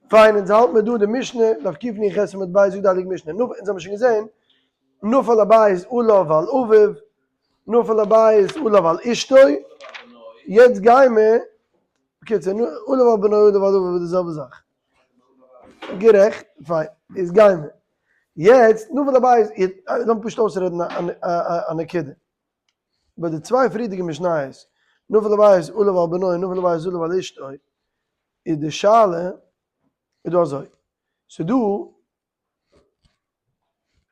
פיין, אונז האלט מיר דא די משנה, דף קנ"ח עמוד ב', זאגט די הייליגע משנה, נפל, אונז האבן שוין געזען, נפל הבית עליו ועל אביו, נפל הבית עליו ועל אשתו, יעצט גיימער, בקיצור, עליו ועל בנו עליו ועל אביו איז די זעלבע זאך. גערעכט, פיין, איז גיימער. יעצט, נפל הבית, לאמיר פשוט אויסרעדן א נקודה. ביי די צוויי פריערדיגע משניות, נפל הבית עליו ועל בנו און נפל הבית עליו ועל אשתו, איז די שאלה איז דא אזוי, ס'איז דא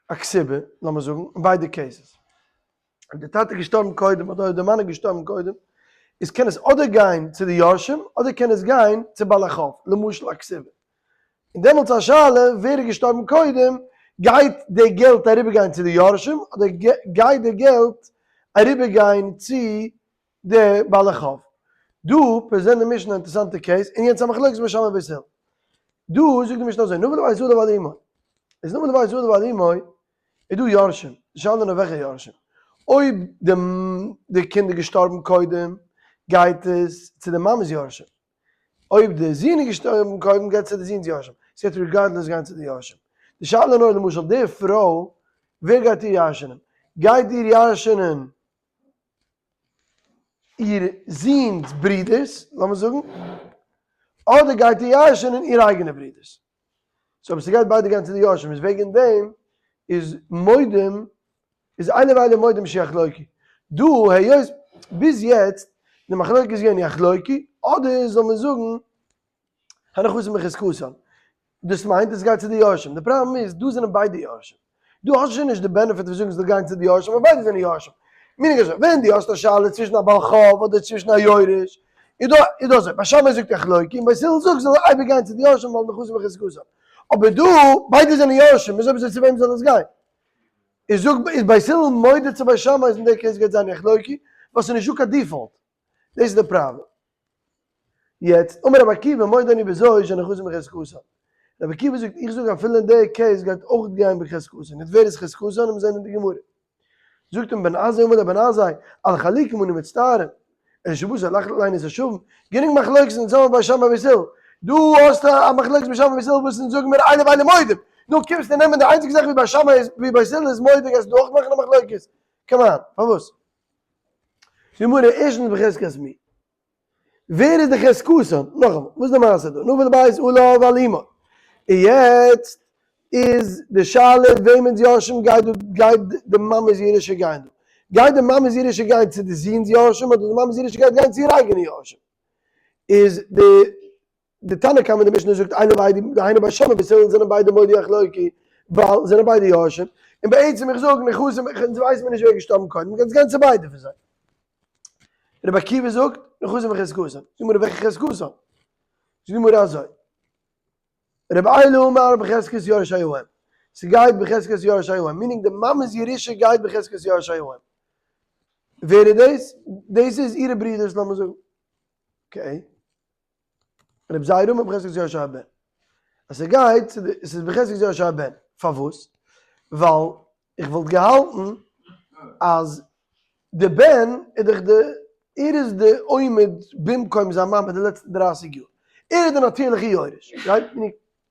א כתובה, לאמיר זאגן, אין ביידע cases, אויב די טאטע איז געשטארבן קודם אדער אויב די מאן איז געשטארבן קודם, איז קען עס אדער גיין צו די יורשים אדער קען עס גיין צו בעל החוב, למשל א כתובה. און דעמאלטס א שאלה ווער איז געשטארבן קודם, גייט די געלט אריבערגיין צו די יורשים אדער גייט די געלט אריבערגיין צו די בעלי חוב? דא present די משנה א אינטערעסאנטע case, און יענץ א מחלוקת בית שמאי ובית הלל. דא זאגט די משנה אזוי, נפל הבית עליו ועל אמו, איז נפל הבית עליו ועל אמו איז דא יורשים, די שאלה איז נאר וועלכע יורשים, אויב די קינד איז געשטארבן קודם גייט עס צו די מאמע'ס יורשים, אויב די זון איז געשטארבן קודם גייט צו די זון'ס יורשים, ס'גייט regardless גיין צו די יורשים. די שאלה איז נאר למשל די פרוי ווער גייט איר ירש'נען? גייט איר ירש'נען איר זון'ס ברודערס לאמיר זאגן, אדער גייט איר ירש'נען איר אייגענע ברודערס? so אויב ס'גייט ביידע גיין צו די יורשים איז וועגן דעם איז מודים איז אלו ואלו מודים שיחלוקו. דא היות ביז יעצט די מחלוקת איז געווען יחלוקו אדער זאל מען זאגן הנכסים בחזקתן דאס מיינט עס גייט צו די יורשים די פראבלעם איז דא זענען ביידע יורשים דא האסטו שוין נישט די benefit פון זאגן ס'זאל גיין צו די יורשים ווייל ביידע זענען יורשים. meaning אזוי, ווען דו האסט א שאלה צווישן א בעל חוב אדער צווישן א יורש, איז דא איז דא אזוי, בית שמאי זאגט יחלוקו און בית הלל זאגט זאל אייביג גיין צו די יורשים ווייל נכסים בחזקתן. אבער דא, ביידע זענען יורשים, איז אויב אזוי צו וועם זאל עס גיין? איז זאג איז בית הלל מודה צו בית שמאי אז אין די case גייט זיין יחלוקו, ווייל ס'איז נישטא קיין default. דאס איז די פראבלעם. יעצט, אמר רבי עקיבא מודה אני בזו שהנכסים בחזקתן. רבי עקיבא זאגט, איך זאג אפילו אין די case גייט אויך גיין בחזקתן. יעצט ווער איז חזקתן? לאמיר זען אין די גמרא. זאגט אים בן עזאי אמר לבן עזאי, על חלוקים אנו מצטערים, אלא שבאו לחלוק עלינו את השווים, גענוג מחלוקת אונז האבן בית שמאי ובית הלל. דא האסטו א מחלוקת בית שמאי ובית הלל וואס אונז זאגן מיר אלו ואלו מודים. נו קומסטו נעמען די איינציגע זאך ווי בית שמאי איז ווי בית הלל איז מודה גייסטו דא אויך מאכן א מחלוקת? come on, פארוואס? די גמרא ערשטנס בחזקת מי? ווער איז די חזקתן? נאכאמאל, וואס איז די מעשה דא? נפל הבית עליו ועל אמו. און יעצט איז די שאלה וועמענס יורשים גייט דא, גייט די מאמע'ס ירושה גיין דא? גייט די מאמע'ס ירושה גיין צו די זון'ס יורשים אדער די מאמע'ס ירושה גייט גיין צו איר אייגענע יורשים? איז די די תנא קמא אין די משנה זאגט אלו ואלו דהיינו בית שמאי בית הלל זענען ביידע מודה יחלוקו ווייל זענען ביידע יורשים, און בעצם איך זאג נכסים אונז ווייסן מיר נישט ווער איז געשטארבן קודם קענסט גיין צו ביידע פון זיי. רבי עקיבא זאגט נכסים בחזקתן, זאגט די גמרא וועלכע חזקתן? זאגט די גמרא אזוי רבי אילא אמר בחזקת יורשי האם, ס'גייט בחזקת יורשי האם, meaning די מאמע'ס ירושה גייט בחזקת יורשי האם, ווער איז דאס? דאס איז אירע ברודערס לאמיר זאגן, okay. רבי זירא אמר בחזקת יורשי הבן. אז ס'גייט צו די, ס'איז בחזקת יורשי הבן. פארוואס? ווייל איך וואלט געהאלטן אז די בן איז דאך די, ער איז די עומד במקום זיין מאמע די לעצטע דרייסיג יאר. ער איז די נאטירליכע יורש. right?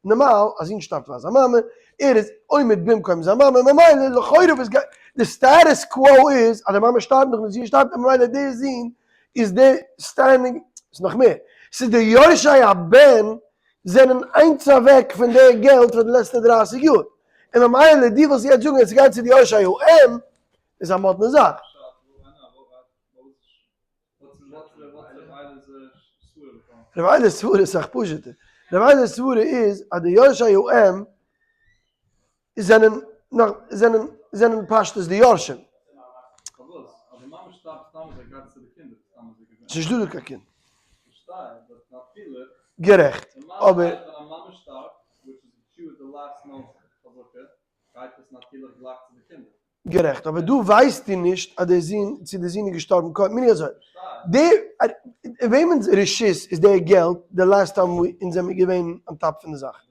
נארמאל א זון שטארבט פאר זיין מאמע, ער איז עומד במקום זיין מאמע, ממילא לכאורה וואס גייט, די status quo איז אז די מאמע שטארבט נאכדעם די זון שטארבט און ממילא די זון איז די standing, ס'איז נאך מער, ס'איז די יורשי הבן זענען איינס אוועק פון די געלט פאר די לעצטע דרייסיג יאר, און ממילא דו ווילסט יעצט זאגן אז ס'גייט צו די יורשי האם, איז א מאדנע זאך. ר' אלי'ס סברה איז סאך פשוט'ער. ר' אלי'ס סברה איז אז די יורשי האם זענען נאך זענען זענען פשטות די יורשים. ס'נישט דא דא קיין קינד. גערעכט, אבער. גייט עס נאטירליך גלייך צו די קינדער. גערעכט, אבער דא ווייסטו נישט אז דער זון, צו דער זון איז געשטארבן קודם, meaning אזוי, די, וועמענס רשות איז די געלט די last time אונז זעמיר געווען on top פון די זאך?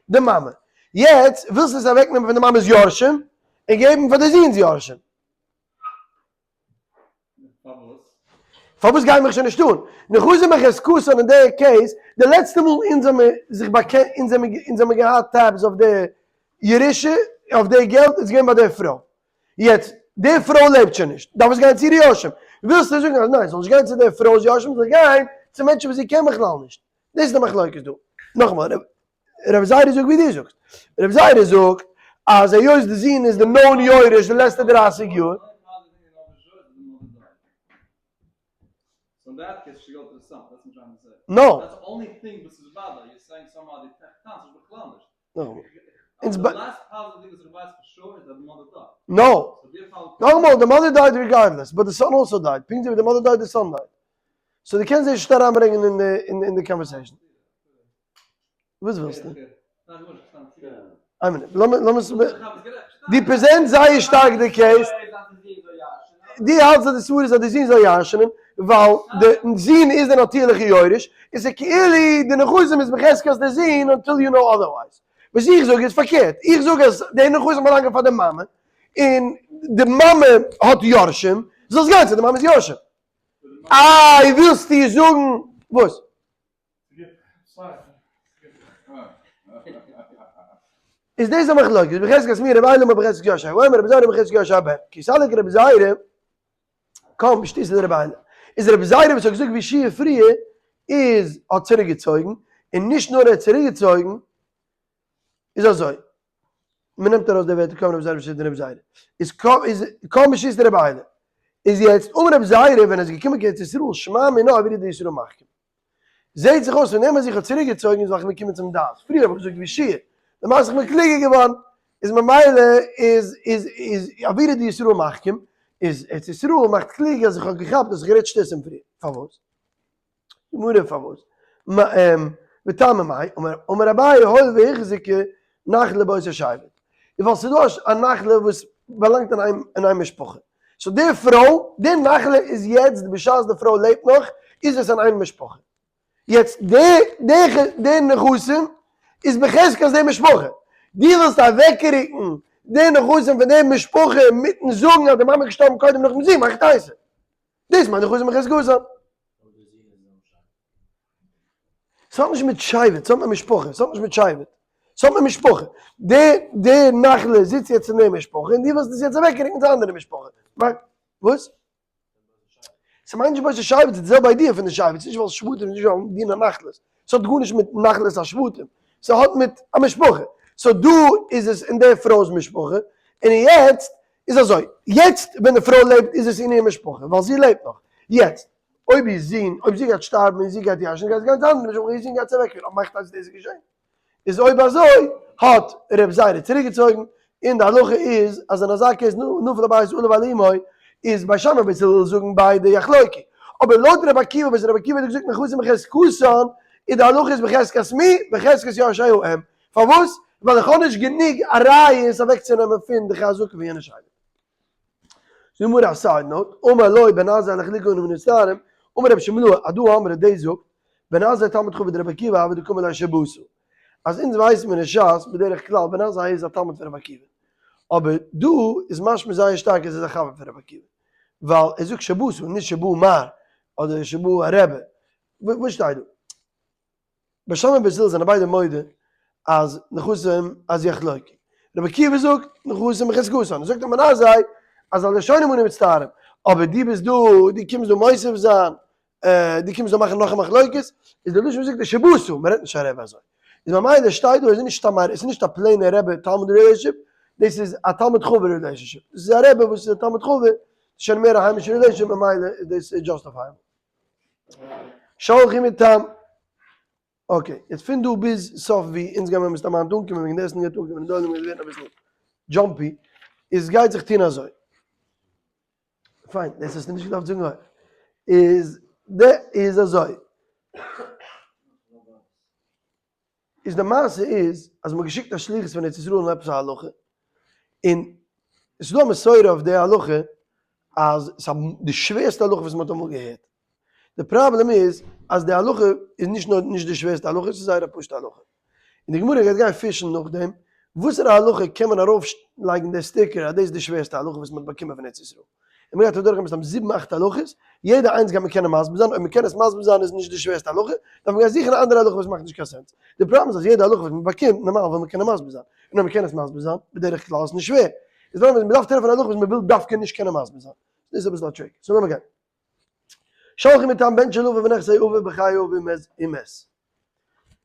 די מאמע. יעצט ווילסטו עס אוועקנעמען פון די מאמע'ס יורשים און געבן פאר די זון'ס יורשים. פארוואס? פארוואס גייען מיך שוין נישט אן? נכסים בחזקתן אין די case, די לעצטע מאל אונז האמיר זיך באקענט, אונז האמיר געהאט tabs אויף די ירושה, אויף די געלט איז געווען ביי די פרוי. יעצט, די פרוי לעבט שוין נישט, דארף עס גיין צו איר יורשים. ווילסטו זאגן אז ניין, ס'זאל נישט גיין צו די פרוי'ס יורשים, ס'זאל גיין צו מענטשן וואס זי קען בכלל נישט. דאס איז די מחלוקת דא. נאכאמאל, רבי זירא זאגט ווי דו זאגסט. רבי זירא זאגט אז היות די זון איז די known יורש די לעצטע 30 יאר. No. No. נאכאמאל, די mother died regardless, but די son also died. פונקט אזוי ווי די mother died, די son died. So דו קענסט זיי נישט אריינברענגען אין די conversation. וואס ווילסטו? איין מינוט, לאמיר עס, דו present זייער שטארק די case, דו האלטסט אז די סברא איז אז די זון זאל ירש'נען, ווייל די זון איז די נאטירליכע יורש, און ס'איז כאילו די נכסים איז בחזקת די זון until you know otherwise. וואס איך זאג איז פארקערט, איך זאג אז די נכסים באלאנגען פאר די מאמע, און די מאמע האט יורשים, זאל עס גיין צו די מאמע'ס יורשים. איי ווילסטו זאגן וואס? איז דאס א מחלוקת, בחזקת מי רבי אלעמער בחזקת יורשי האם רבי זירא בחזקת יורשי הבן, כי סליק רבי זירא קם בשתיתא דרבי אלעמער, איז רבי זירא וואס האט געזאגט ווי שיעור פריער איז האט צוריק געצויגן, און נישט נאר ער האט צוריק געצויגן, איז אזוי, מען נעמט ארויס די ווערטער קם רבי זירא בשתיתא דרבי זירא, איז קם איז קם בשתיתא דרבי אלעמער, איז יעצט אמר רבי זירא ווען ער איז געקומען קיין ארץ ישראל שמע מינה עבירה דישראל מחכים. זעהט זיך אויס פון דעם אז איך האב צוריק געצויגן איז ווייל איך בין געקומען צום דעת, פריער האב איך געזאגט ווי שיעור, למעשה איך בין קלוגער געווארן, איז ממילא איז איז איז אווירא דישראל מחכים, איז ארץ ישראל מאכט קלוג אז איך האב געכאפט אז איך גערעדט שטותים פריער, פארוואס? גמרא פארוואס? וטעמא מאי, אמר אביי הואיל והוחזקה נחלה באותו שבט, ווייל ס'איז דא א נחלה וואס באלאנגט אין איין משפחה, so די פרוי, די נחלה איז יעצט בשעת די פרוי לעבט נאך, איז עס אין איין משפחה. יעצט די די די נכסים איז בחזקת די משפחה. דו ווילסט אוועקרוקן די נכסים פון די משפחה מיטן זאגן אז די מאמע איז געשטארבן קודם נאכן זון, מאך טייסע. דאס מיינט נכסים בחזקתן. ס'האט נישט מיט שבט, ס'האט מיט משפחה, ס'האט נישט מיט שבט, ס'האט מיט משפחה. די די נחלה זיצט יעצט אין די משפחה און דו ווילסט עס יעצט אוועקרוקן צו א אנדערע משפחה. וואס? ס'מיינט נישט בלויז די שבט, ס'איז די זעלבע idea פון די שבט, ס'איז נישט ווייל שבטים איז נישט ווייל דינא נחלות, ס'האט גארנישט מיט נחלת השבטים, ס'האט מיט א משפחה. so דא איז עס אין די פרוי'ס משפחה, און יעצט איז אזוי, יעצט ווען די פרוי לעבט איז עס אין איר משפחה, ווייל זי לעבט נאך. יעצט אויב איר זון, אויב זי גייט שטארבן און זי גייט ירש'ן, גייט זי גיין צו אנדערע משפחה, איר זון גייט זי אוועקפירן, אבער מאכט אז דאס איז געשען. איז אויב אזוי האט ר' זירא צוריקגעצויגן, און די הלכה איז אז אין אזא case נפל הבית עליו ועל אמו, איז בית שמאי ובית הלל זאגן ביידע יחלוקו. אבער לויט רבי עקיבא וואס רבי עקיבא האט געזאגט נכסים בחזקתן, איז די הלכה איז בחזקת מי? בחזקת יורשי האם. פארוואס? ווייל איך האב נישט גענוג א ראיות אוועקצונעמען פון די חזקה פון יענע שבט. זאגט גמרא א side note, אמר לו בן עזאי יחלוקו אנו מצטערים, אמר רבי שמלאי, הדא אמרה דאס זאגט בן עזאי תלמיד חבר דרבי עקיבא הוה דקאמר ליה שבתא, אז אונז ווייסן מיר אין שס בדרך כלל בן עזאי איז א תלמיד פון רבי עקיבא, אבער דא איז משמע זייער שטארק אז ער איז א חבר פון רבי עקיבא, ווייל ער זאגט שבתא נישט שבא מר אדער שבא א רבי, וואס שטייט דא? בית שמאי ובית הלל זענען ביידע מודה אז נכסים אז יחלוקו. רבי עקיבא זאגט נכסים בחזקתן, זאגט אים בן עזאי אז על הראשונים אנו מצטערים, אבער דו ביסט דא, דו קומסט דא מוסיף זיין, דו קומסט דא מאכן נאך א מחלוקת, איז די לשון וואס זאגט שבתא, מען רעדט נישט א רבי אזוי. איז ממילא שטייט דא, עס איז נישט סתם א, עס איז נישט א plain ע רבי תלמיד relationship, דאס איז א תלמיד חבר relationship. דאס איז א רבי וואס איז א תלמיד חבר, שוין מער א היימישע relationship ממילא איז דאס justifiable. שלחי מטעם. okay, יעצט פון דא ביז סוף ווי אונז גיימער מסתמא היינט אנקומען וועגן די עסן גייט אנקומען און די עולם גייט ווערן אביסל jumpy, איז גייט זיך טון אזוי. פיין, דאס האסטו נישט געדארפט זאגן אויך. איז די איז אזוי. איז די מעשה איז אז מ'האט געשיקט א שליחות פון ארץ ישראל אין עפעס א הלכה, און עס איז דא א מסורה אויף די הלכה אז ס'איז די שווערסטע הלכה וואס מ'האט אמאל געהערט. די פראבלעם איז אז די הלכה איז נישט נאר נישט די שווערסטע הלכה, ס'איז זייער א פשוט'ע הלכה. און די גמרא גייט גיין פישן נאכדעם, וואסערע הלכה קען מען ארויף לייגן די sticker אז דאס איז די שווערסטע הלכה וואס מ'האט באקומען פון ארץ ישראל. און מ'גייט אדורך מסתם זיבן אכט הלכות, יעדע איינס גייט מען קענען מסביר זיין, אויב מ'קען עס מסביר זיין איז נישט די שווערסטע הלכה, דארף מען גיין זוכן א אנדערע הלכה וואס מאכט נישט קיין sense. די פראבלעם איז אז יעדע הלכה וואס מ'באקומט, נארמאל וויל מען קענען מסביר זיין, און אויב מ'קען עס מסביר זיין, בדרך כלל איז נישט שווער. איז פראבלעם איז מ'דארף טרעפן א הלכה וואס מ'וויל דווקא נישט קענען מסביר זיין. דאס איז אביסל א trick. So לאמיר גיין. שלחו מתם בן שלוה בנכסי אביו בחיי אביו ומת.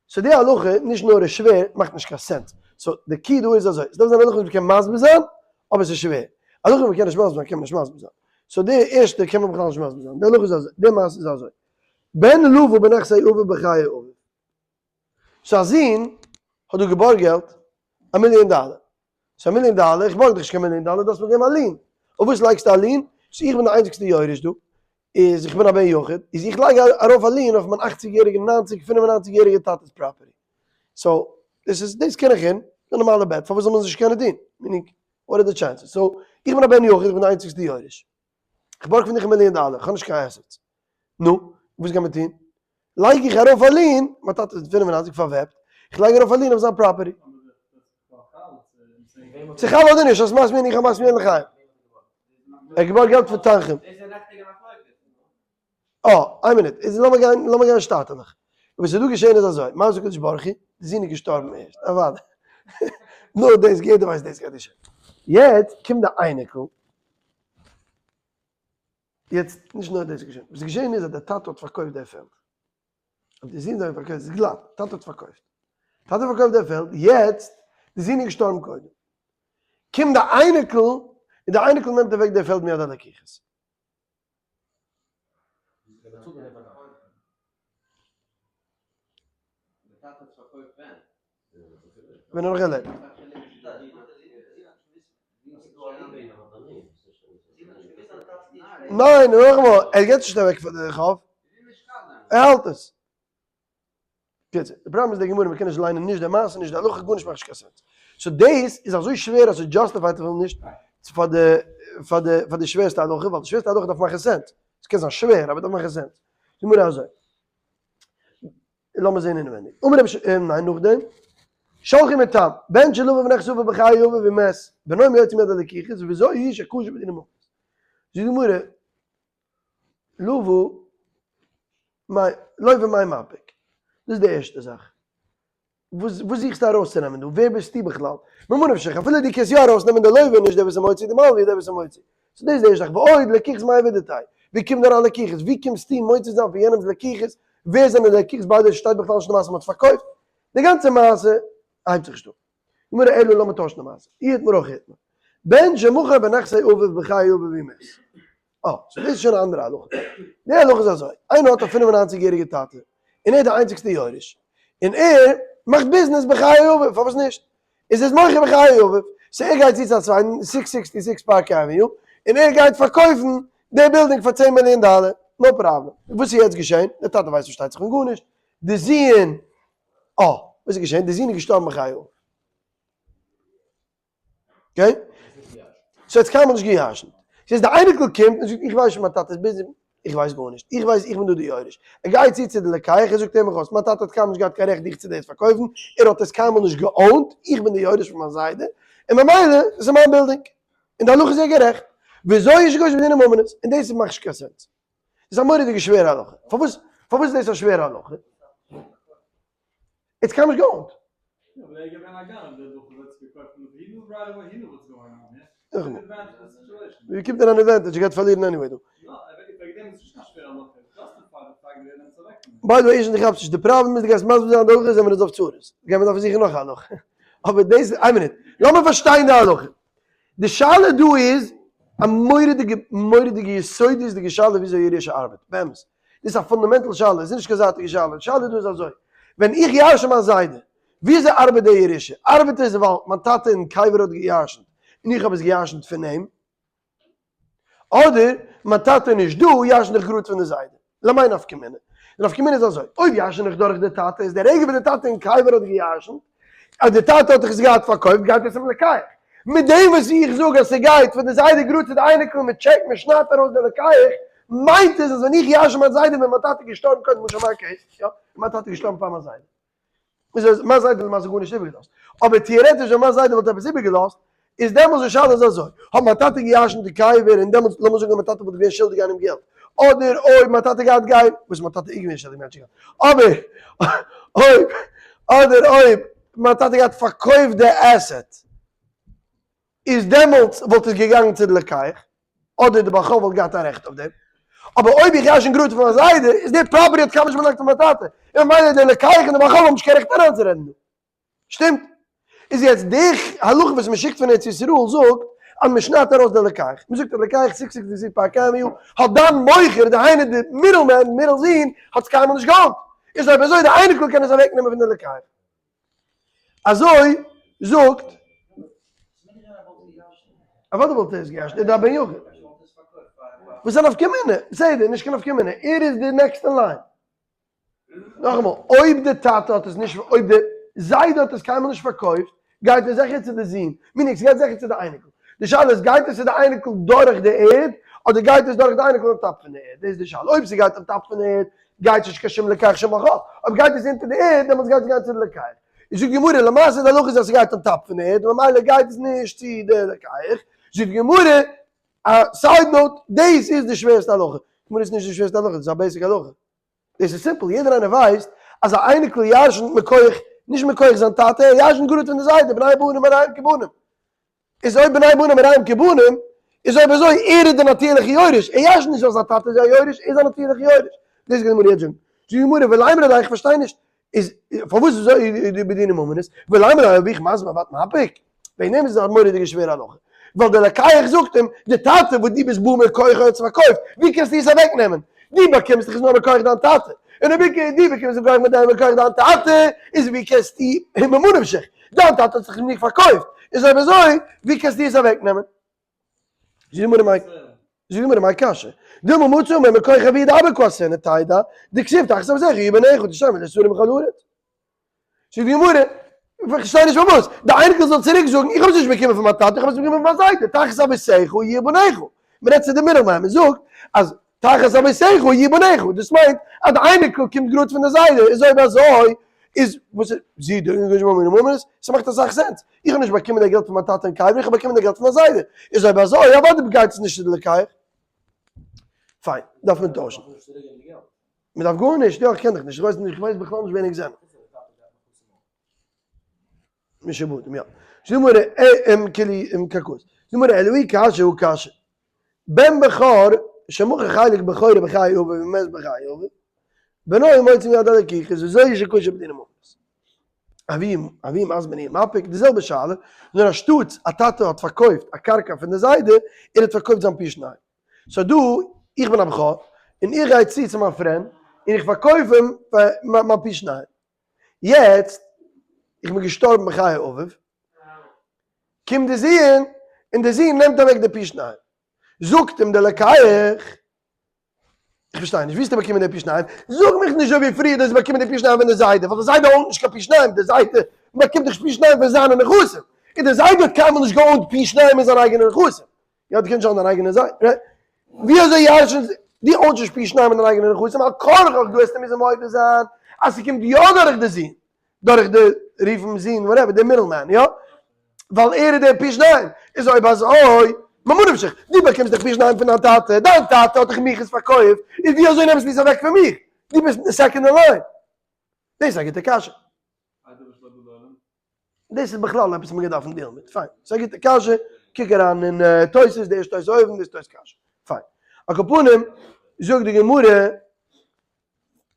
So די הלכה, נישט נאר איז שווער, מאכט נישט קיין sense. So די key דא איז אזוי, ס'דארף זיין א הלכה וואס מ'קען מסביר זיין, אבער ס'איז שווער. א הלכה וואס מ'קען נישט מסביר זיין קען מען נישט מסביר זיין. So די ערשטע קען מען בכלל נישט מסביר זיין. די הלכה איז אזוי, די מעשה איז אזוי. בן לוה בנכסי אביו בחיי אביו. So א זון האט דא געבארגט געלט א מיליאן דאלער. ס'איז א מיליאן דאלער, איך בארג דיך נישט קיין מיליאן דאלער, דו האסט מיר געגעבן א lien. אויף וואס לייגסטו א lien? So איך בין די איינציגסטע יורש דא, איז איך בין א בן יחיד, איז איך לייג ארויף א lien אויף מיין אכציג יעריגע, ניינציג, פינף און ניינציג יעריגע טאטע'ס property. So, דאס איז, דאס קען איך און, די נארמאלע בעט, פארוואס זאל מען עס נישט קענען טון? Meaning, what are the chances? So, איך בין א בן יחיד, איך בין די איינציגסטע יורש. איך בארג פון דיך א מיליאן דאלער, איך האב נישט קיין assets. נו, וואס גייט מען טון? לייג איך ארויף א lien, מיין טאטע איז 95 פארוועבט, איך לייג ארויף א lien אויף זיין property. צו חל אדער נישט, אז מאכסט מיר ניחא מאכסט מיר לחיים. ער האט געבארגט געלט פון תנחום. אה, איין מינוט, איז לאמיר גיין, לאמיר גיין שטאטעלעך. וואס איז דא געשען איז אזוי, מה זאגט הקדוש ברוך הוא, די זון איז געשטארבן ערשט, אוודאי. נאר דאס, יעדער ווייסט דאס גייט געשען. יעצט קומט די אייניקל, יעצט, נישט נאר דאס איז געשען, וואס איז געשען איז אז דער טאטע האט פארקויפט דער פעלד. האט די זון זיין פארקויפט, ס'איז גלאט, טאטע האט פארקויפט. טאטע האט פארקויפט דער פעלד, יעצט, די זון איז געשטארבן קודם. קומט די אייניקל, און די אייניקל נעמט אוועק דער פעלד מיד הלקוחות. ווען ער האט נאך געלעבט. ניין, נאכאמאל, ער געבט נישט אוועק פאר די חוב, ער האלט עס. קיצור, די פראבלעם איז די גמרא, מ'קען נישט ליינען נישט די מעשה נישט די הלכה, גארנישט מאכט נישט קיין sense. So דאס איז אזוי שווער אז ס'איז justified אפילו נישט פאר די פאר די פאר די שווערסטע הלכה, ווייל די שווערסטע הלכה דארף מאכן sense. ס'קען זיין שווער אבער דארף מאכן sense. די גמרא אזוי. לאמיר זען אינעווייניג. אמר רבי ש, ניין נאכדעם. שלחו מתם, בן שלוה בנכסי אביו בחיי אביו ומת, בנו מוציא מיד הלקוחות, וזו היא שקשה בדיני ממונות. זאגט די גמרא, לוה מאי, לוה מאי מפיק. דאס איז די ערשטע זאך. וואס וואס זוכסטו ארויסצונעמען דא? ווער ביסטו בכלל? ממה נפשך, אפילו דו קענסט יא ארויסנעמען די לוה נישט דער וואס איז מוציא, די מלוה איז דער וואס איז מוציא. So דאס איז די ערשטע זאך. ועוד, לקיחות מאי עבידתיה. ווי קומט אריין לקיחות? ווי קומסטו מוציא זיין פון יענעמ'ס לקיחות? ווער זענען די לקיחות? ביי די שטייט בכלל נישט אין די מעשה מ'האט פארקויפט. די גאנצע מעשה הייבט זיך נישט אן. גמרא אלא לאמיר טוישן די מעשה. אי איתמר הכי איתמר. בן שמכר בנכסי אביו בחיי אביו ומת. אה, so דאס איז שוין א אנדערע הלכה. די הלכה איז אזוי, איינער האט א 95 יעריגע טאטע, און ער איז די איינציגסטע יורש, און ער מאכט ביזנעס בחיי אביו, פארוואס נישט? איז ער מוכר בחיי אביו, so ער גייט צו צו א צווייטן, 666 Park Avenue, און ער גייט פארקויפן די בילדינג פאר 10 מיליאן דאלער, no problem. וואס איז יעצט געשען? דער טאטע ווייסט פארשטייט זיך פון גארנישט, די זוהן, אה, וואס איז געשען? די זון איז געשטארבן בחיי אביו. Okay? So האט קיינמאל נישט געירשנט. ס'איז די אייניקל קומט און זאגט איך ווייס נישט מיין טאטע איז busy, איך ווייס גארנישט, איך ווייס איך בין דא די יורש. ער גייט צו צו די לוקח, ער זאגט הער מיך אויס, מיין טאטע האט קיינמאל נישט געהאט קיין רעכט דיך צו דאס פארקויפן, ער האט עס קיינמאל נישט גע own ט, איך בין די יורש פון מיין זיידע, און ממילא דאס איז מיין בילדינג. און די הלכה איז ער גערעכט. וויאזוי איז גוש בדיני ממונות? און דאס מאכט נישט קיין sense. דאס איז א מורא'דיגע שווערע הלכה. פארוואס פארוואס איז דאס א שווערע הלכה? ער האט קיינמאל נישט גע own ט. ווי קומט אריין advantage? ער גייט פארלירן anyway דא. By the way, איך כאפ נישט, די פראבלעם איז דו גייסט מסביר זיין די הלכה זעמיר אונז אויף צרות. גיימיר דארפן זוכן נאך א הלכה. אבער דאס, איין מינוט, לאמיר פארשטיין די הלכה. די שאלה דא איז א מורא'דיגע מורא'דיגע יסודות'דיגע שאלה וויאזוי ירושה ארבעט, באמת. דאס איז א fundamental שאלה, עס איז נישט קיין זייטיגע שאלה. די שאלה דא איז אזוי, ווען איך ירש'ע מיין זיידע, וויאזוי ארבעט די ירושה? ארבעט עס ווייל מיין טאטע אין קבר האט געירשנט און איך האב עס געירשנט פון אים? אדער מיין טאטע איז נישט דא, ירש'ן איך גראד פון די זיידע? למאי נפקא מינה? די נפקא מינה איז אזוי, אויב ירש'ן איך דורך די טאטע, איז די רגע וואס די טאטע אין קבר האט געירשנט, אז די טאטע האט דאך עס געהאט פארקויפט, גייט עס אים לוקח. מיט דעם וואס איך זאג אז ס'גייט פון די זיידע גראד צו די אייניקל און מ'טשעקט, מ'שניידט ארויס די לוקח, מיינט עס אז ווען איך ירש'ן מיין זיידע ווען מיין טאטע איז געשטארבן קודם למשל מיין case, יא, מיין טאטע איז געשטארבן פאר מיין זיידע. איז אז מיין זיידע האט למעשה גארנישט איבערגעלאזט. אבער טעארעטיש ווען מיין זיידע וואלט עפעס איבערגעלאזט, איז דעמאלס די שאלה איז אזוי, האט מיין טאטע געירשנט די קבר און דעמאלס לאמיר זאגן אז מיין טאטע וואלט געווען שולדיג איינעם געלט, אדער אויב מיין טאטע גייט גיין, וואס מיין טאטע איז געווען שולדיג מענטשן געלט, אבער אויב, אדער אויב מיין טאטע גייט פארקויפט די asset, איז דעמאלטס וואלט עס געגאנגען צו די לוקח, אדער די בעל חוב וואלט געהאט א רעכט אויף דעם, אבער אויב איך ירש'ן גראד פון מיין זיידע, איז די property האט קיינמאל נישט באלאנגט פאר מיין טאטע, און ממילא די לוקח און די בעל חוב האבן נישט קיין רעכט אריינצורעדן דא. שטימט? איז יעצט די הלכה וואס מען שיקט פון ארץ ישראל זאגט אז מען שניידט ארויס די לוקח, מען זאגט אז לוקח 666 Park Avenue האט דיין מוכר, דהיינו די middleman, middle זון, האט עס קיינמאל נישט גע own ט, איז אויב אזוי די אייניקל קען עס אוועקנעמען פון די לוקח. אזוי זאגט. אוודאי וואלט ער עס געירשנט, ער איז דאך א בן יחיד. וואס איז א נפקא מינה? בסדר, נישט קיין נפקא מינה, ער איז די next אין line. נאכאמאל, אויב די טאטע האט עס נישט, אויב די זיידע האט עס קיינמאל נישט פארקויפט, גייט עס זיכער צו די זון, meaning ס'גייט זיכער צו די אייניקל. די שאלה איז, גייט עס צו די אייניקל דורך די ערד, אדער גייט עס דורך די אייניקל on top פון די ערד? דאס איז די שאלה. אויב ס'גייט on top פון די ערד, גייט נישט קיין שום לוקח שום בעל חוב. אויב גייט עס אונטער די ערד, דעמאלטס גייט עס גיין צו די לוקח. איז זאגט די גמרא, למעשה די הלכה איז אז ס'גייט on top פון די ערד, ממילא גייט עס נישט צו די לוקח. זאגט די גמרא, א side note, דאס איז די שווערסטע הלכה. גמרא איז נישט די שווערסטע הלכה, דאס איז א basic הלכה. דאס איז simple, יעדער איינער ווייסט אז א אייניקל ירשנ'ט מכח, נישט מכח זיין טאטע, ער ירשנ'ט גראד פון די זיידע, בני בנים הרי הם כבנים. איז אויב בני בנים הרי הם כבנים, איז אויב אזוי ער איז די נאטירליכע יורש, ער ירשנ'ט נישט ווייל זיין טאטע איז א יורש, ער איז א נאטירליכע יורש. דאס גייט די גמרא יעצט זאגן. זאגט די גמרא, ולימא ליה איך פארשטיי נישט, איז פארוואס איז אזוי די בדיני ממונות, ולימא ליה אביך מזמין ואת מפיק? וועגן דעם איז עס א מורא'דיגע שווערע הלכה, ווייל דער לוקח זאגט אים, די טאטע וואס דו ביסט בא מכוחו האט עס פארקויפט, ווי קענסטו עס אוועק נעמען? דו באקומסט דאך עס נאר מכוח דיין טאטע, און אויב דו באקומסט מכוח מיט דיין מכוח דיין טאטע, איז ווי קענסטו, ממה נפשך, דיין טאטע האט עס דאך נישט פארקויפט, איז אויב אזוי ווי קענסטו עס אוועק נעמען? זאגט די גמרא מאי קשיא, דילמא מצי אמר מכח אבוה דאבא קאתינא תדע, דכתיב תחת אבותיך יהיו בניך ותשמר לשרים בכל הארץ. זאגט די גמרא, איך פארשטיי נישט פארוואס, די אייניקל זאל צוריק זאגן, איך האב עס נישט באקומען פון מיין טאטע, איך האב עס באקומען פון מיין זיידע, תחת אבותיך יהיו בניך. מען רעדט צו די middleman, מען זאגט אז תחת אבותיך יהיו בניך, דאס מיינט אז די אייניקל קומט גראד פון די זיידע, איז אויב אזוי איז וואס איז זי די אונגארישע מאמע און מאמעס, ס'מאכט אסאך sense, איך האב נישט באקומען די געלט פון מיין טאטע אין קבר, איך האב באקומען די געלט פון מיין זיידע, איז אויב אזוי אוודאי גייט עס נישט צו די לוקח. פיין, דארף מען טוישן. מען דארף גארנישט, יא איך קען דיך נישט, איך ווייס נישט, איך ווייס בכלל נישט ווער ענק זענען. משעבודים, יא. זאגט די גמרא, ע ם כלי ם קרקעות. זאגט די גמרא, אלא אי קשיא הא קשיא. בן בכור שמכר חלק בכורה בחיי אביו ומת בחיי אביו, בנו מוציא מיד הלקוחות, וזו שקשה בדיני ממונות. אבי אבי מזמין איר מפיק, די זעלבע שאלה, נאר אנשטאטס א טאטע האט פארקויפט א קרקע פון די זיידע, ער האט פארקויפט זיין פי שניים. so דא, איך בין א בכור, און איך גיי צו צו מיין friend, און איך פארקויף אים מיין פי שניים. יעצט, איך בין געשטארבן בחיי אביו, קומט די זוהן, און די זוהן נעמט אוועק די פי שניים. זאגט אים דער לוקח, איך פארשטיי נישט, ווי האסטו באקומען די פי שניים? זאג מיך נישט אזוי ווי פריער, דו האסט באקומען די פי שניים פון די זיידע, ווייל די זיידע own ט נישט קיין פי שניים, די זיידע באקומט דאך פי שניים פון זיינע נכסים, און די זיידע האט קיינמאל נישט גע own ט פי שניים אין זיינע אייגענע נכסים. יא, דו קענסט נישט האבן דיין אייגענע זיידע, right? ווי אזוי ירש'ן זיי? דו own סט נישט פי שניים אין דיין אייגענע נכסים, על כרחך דו וועסט מוזן מודה זיין אז ס'קומט יא דורך די זון, דורך די רופן זון whatever, די middleman, יא? ווייל ער איז דער פי שניים. איז אויב אזוי, ממה נפשך, דו באקומסט דאך פי שניים פון דיין טאטע, דיין טאטע האט דאך מיך עס פארקויפט, איז ווי אזוי נעמסטו עס אוועק פון מיך? דו ביסט אין די second אין line. דאס איז א גוטע קשיא. דאס איז בכלל עפעס מ'גייט דארפן deal ן מיט, פיין. ס'איז א גוטע קשיא, קוק אריין אין תוס', די ערשטע תוס' אויבן, דאס תוס' קשיא. פיין. על כל פנים, זאגט די גמרא,